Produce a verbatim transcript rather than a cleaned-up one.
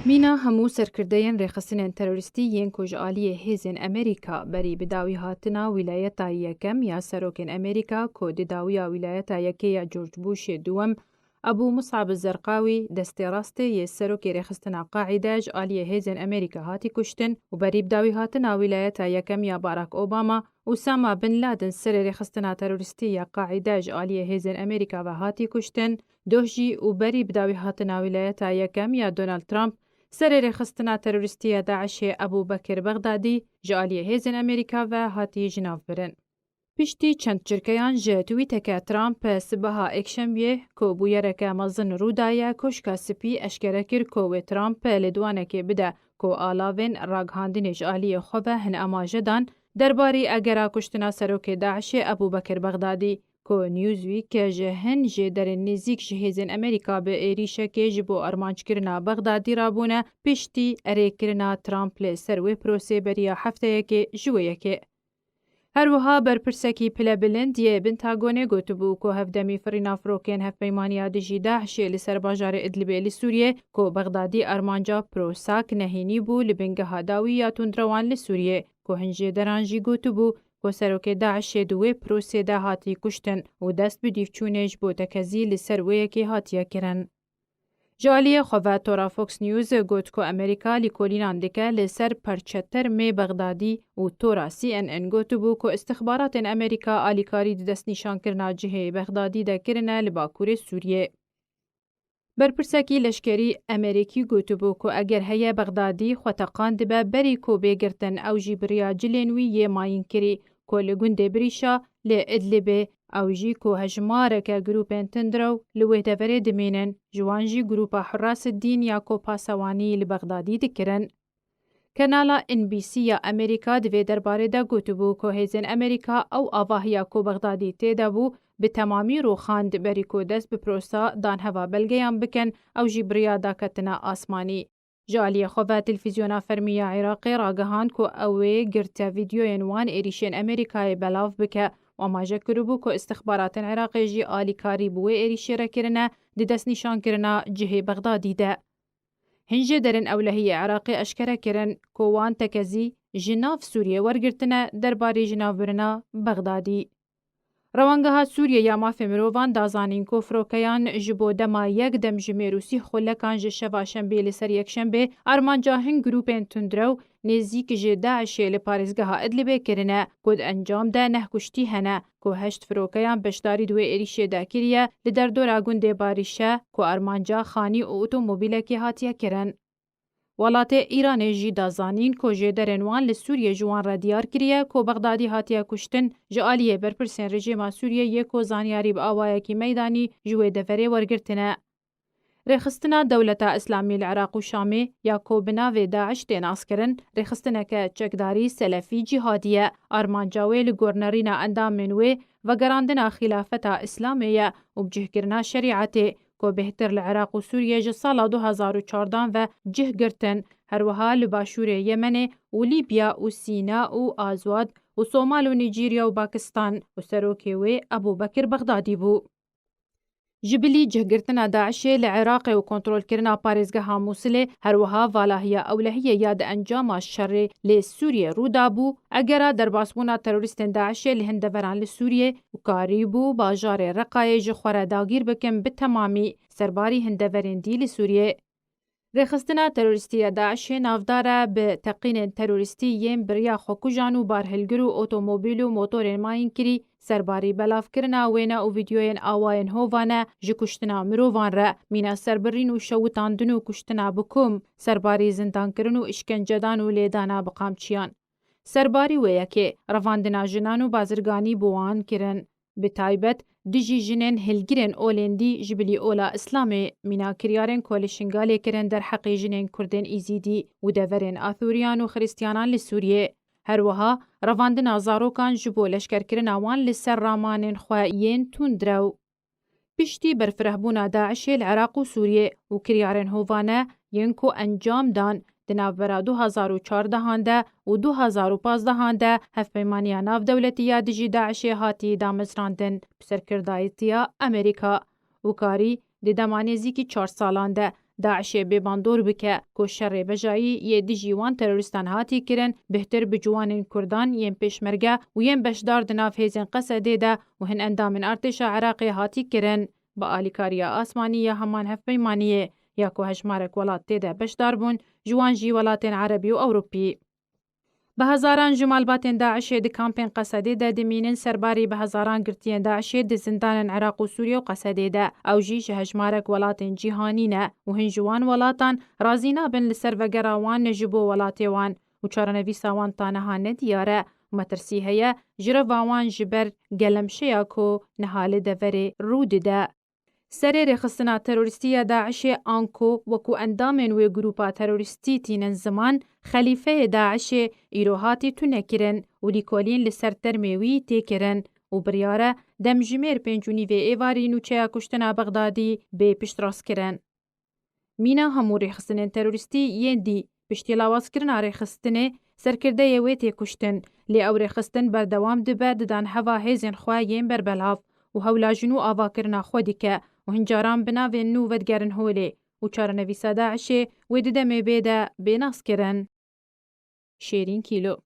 Mîna hemû serkirdeyên rêxistinên terorîstî yên ku ji aliyê hêzên Amerîka berî bi dawî hatina wîlayeta yekem ya serokên Amerîka ku di dawiya wîlayeta yekê ya George Bushê duwem, Ebû Musab Zerqawî, destê rastê yê serokê rêxistina Qaîde ji aliyê hêzên Amerîka hatî kuştin û berî bi dawî hatina wîlayeta yekem ya Barack Obama, Usama bin Laden serê rêxistina terorîstî ya Qaîde ji aliyê hêzên Amerîka ve hatî kuştin, doh jî û berî bi dawî hatina wîlayeta yekem ya Donald Trump, serê rêxistina terorîstî ya DAIŞê Ebû Bekir Bexdadî ji aliyê hêzên Amerîka ve hatî jinavbirin. Piştî çend çirkeyan ji twîteke Trump sibeha êkşemiyê ku bûyereke mezin rû daye, Koşka Spî eşkere kir ku wê Trump lêdwanekê bide ku alavên ragihandinê ji aliyê xwe ve hin amaje dan derbarî egera kuştina serokê DAIŞê Ebû Bekir Bexdadî, ku Newsweek ji hin jêderên nêzîk ji hêzên Amerîka bi êrîşekê ji bo armanckirina Bexdadî rabûne piştî erêkirina Trump li ser wê prosê beriya hefteyekê ji wê yekê. Her wiha berpirsekî pilebilind yê Pentagonê gotibû ku hevdemî firîna firokên hevpeymaniya dijî DAIŞê li ser bajarê Idlibê li Sûriyê ku Bexdadî armanca pro-SAC nehênî bû li bingeha dawî ya tundrewan li Sûriyê, ku hin jêderan jî gotibû ku serokê DAIŞê di wê prosê de hatî kuştin û dest bi dîvçûnê ji bo tekezî li ser wê yekê hatiye kirin. Ji aliyê xwe ve tora Fox News got ku Amerîka lîkolînan dike li ser perçetermê Bexdadî û tora C N N gotibû ku istixbaratên Amerîka alîkarî di destnîşankirina cihê Bexdadî de kirine li bakurê Sûriyê. Berpirsekî leşkerî Amerîkî gotibû ku eger heye Bexdadî xwe teqan dibe berî ku bê girtin, ew jî bi riya cilên wî yê mayînkirî ku li gundê Birîşa li Idlibê, ew jî ku hejmareke grûpên tundrew li wê deverê dimînin, ji wan jî grûpa Hurras Dîn ya ku pasewanî li Bexdadî dikirin. Kanala N B C ya Amerîka di vê derbarê de gotibû ku hêzên Amerîka ew avahiya ku Bexdadî tê de bû, bi temamî rûxand berî ku dest bi prosa danheva belgeyan bikin, ew jî bi riya daketina asmanî. Ji aliyê xwe ve Televîzyona Fermî ya Iraqê ragihand ku ew ê girte vîdyoyên wan êrîşên Amerîkayê belav bike û amaje kiribû ku istixbaratên Iraqê jî alîkarî bi wê êrîşê re kirine di destnîşankirina cihê Bexdadî de. Hin jêderên ewlehiyê Iraqê eşkere kirin ku wan tekezî ji nav Sûriyê wergirtine derbarê jinavbirina Bexdadî. Rewangeha Sûriyê ya Mafê Mirovan da zanîn ku firokeyan ji bo dema yek demjimêr û sîh xulekan ji şeva şembê li ser yekşembê armanca hin grûpên tundrew nêzîk ji DAIŞê li parêzgeha Idlibê kirine, ku di encam de neh kuştî hene, ku heşt firokeyan beşdarî di wê êrîşê de kiriye li derdora gundê Barîşe, ku armanca xanî û otomobîlekê hatiye kirin. Welatê Îranê jî da zanîn ku jêderên wan li Sûriyê ji wan re diyar kiriye ku Bexdadî hatiye kuştin, ji aliyê berpirsên rejîma Sûriyê yê ku zanyarî bi awayekî meydanî ji wê deverê wergirtine. Rêxistina Dewleta Îslamî li Iraq û Şamê ya ku bi navê DAIŞ tê naskirin, rêxistineke çekdarî selefî cîhadî ye. Armanca wê li gor nerîna endamên wê vegerandina xîlafeta Îslamê ye û bicihkirina şerîetê, ku bêhtir li Iraq û Sûriyê ji sala du hazar û çardan ve cih girtin, her wiha li başûrê Yemenê û Lîbya û Sîna û Azwad û Somal û Nîjerya û Pakistan û serokê wê Ebû Bekir Bexdadî bû. Ji bilî cihgirtina DAIŞê li Iraqê û kontrolkirina parêzgeha Mûsilê, her wiha valahiya ewlehiyê ya di encama şerê li Sûriyê rû dabû, egera derbasbûna terorîstên DAIŞê li hin deveran li Sûriyê û karîbû bajarê Reqayê ji xwe re dagîr bikin bi temamî, serbarî hin deverên dî li Sûriyê. Rêxistina terorîstî ya DAIŞê navdar e bi teqînên terorîstî yên bi riya xwekujan û barhilgir û otomobîl û motorên mayînkirî, serbarî belavkirina wêne û vîdyoyên awayên hovane ji kuştina mirovan re, mîna serbirîn û şewitandin û kuştina bi kom, serbarî zindankirin û îşkencedan û lêdana bi qamçiyan. Serbarî wê yekê, revandina jinan û bazirganî bi wan kirin. Bi taybet, dijî jinên hilgirên olên dî ji bilî ola Îslamê, mîna kiryarên ku li Şingalê kirin derheqê jinên Kurdên Îzîdî û deverên Athûriyan û Xirîstiyanan li Sûriyê. Her wiha, revandina zarokan ji bo leşkerkirina wan li ser ramanên xwe yên tundrew. Piştî berfirehbûna DAIŞê li Iraq û Sûriyê û kiryarên hovane yên ku encam dan di navbera du hazar û çardehan de û du hazar û pazdehan de Hevpeymaniya Navdewletî ya dijî DAIŞê hatî damezrandin bi serkirdayetiya Amerîka û karî di dema nêzîkî çar salan de DAIŞê bê bandor bike ku şerê bejayî yê dijî wan terorîstan hatî kirin, bihtir bi ciwanên Kurdan yên pêşmerge û yên beşdar di nav hêzên Qesedê de û hin endamên artêşa Iraqê hatî kirin. Bi alîkariya asmanî ya heman hevpeymaniyê ya ku hejmarek welat tê de beşdar bûn, ji wan jî welatên Erebî û Ewropî. Bi hezaran ji malbatên DAIŞê di kampên Qesedê de dimînin, serbarî bi hezaran girtiyên DAIŞê di zindanên Iraq û Sûriye û Qesedê de. Ew jî ji hejmarek welatên cîhanî ne û hin ji wan welatan razî nabin li ser vegera wan ji bo welatê wan û çarenivîsa wan ta niha ne diyar e û metirsî heye ji reva wan ji ber gelemşeya ku niha li deverê rû dide. Serê rêxistina terorîstî ya DAIŞê, anku wekû endamên wê grûpa terorîstî tînin ziman, xelîfeyê DAIŞê îro hatî tunekirin û lîkolîn li ser termê wî tê kirin û biryar e demjimêr pênc û nîvê êvarî nûçeya kuştina Bexdadî bê piştrastkirin. Mîna hemû rêxistinên terorîstî yên dî, piştî lawazkirina rêxistinê, serkirdeyê wê tê kuştin, lê ew rêxistin berdewam dibe didan heva hêzên xwe yên berbelav û hewla ji nû avakirina xwe dike û hin caran bi navên nû vedigerin holê û çarenivîsa DAIŞê wê di demê bê de bê naskirin. Şêrîn Kîlo.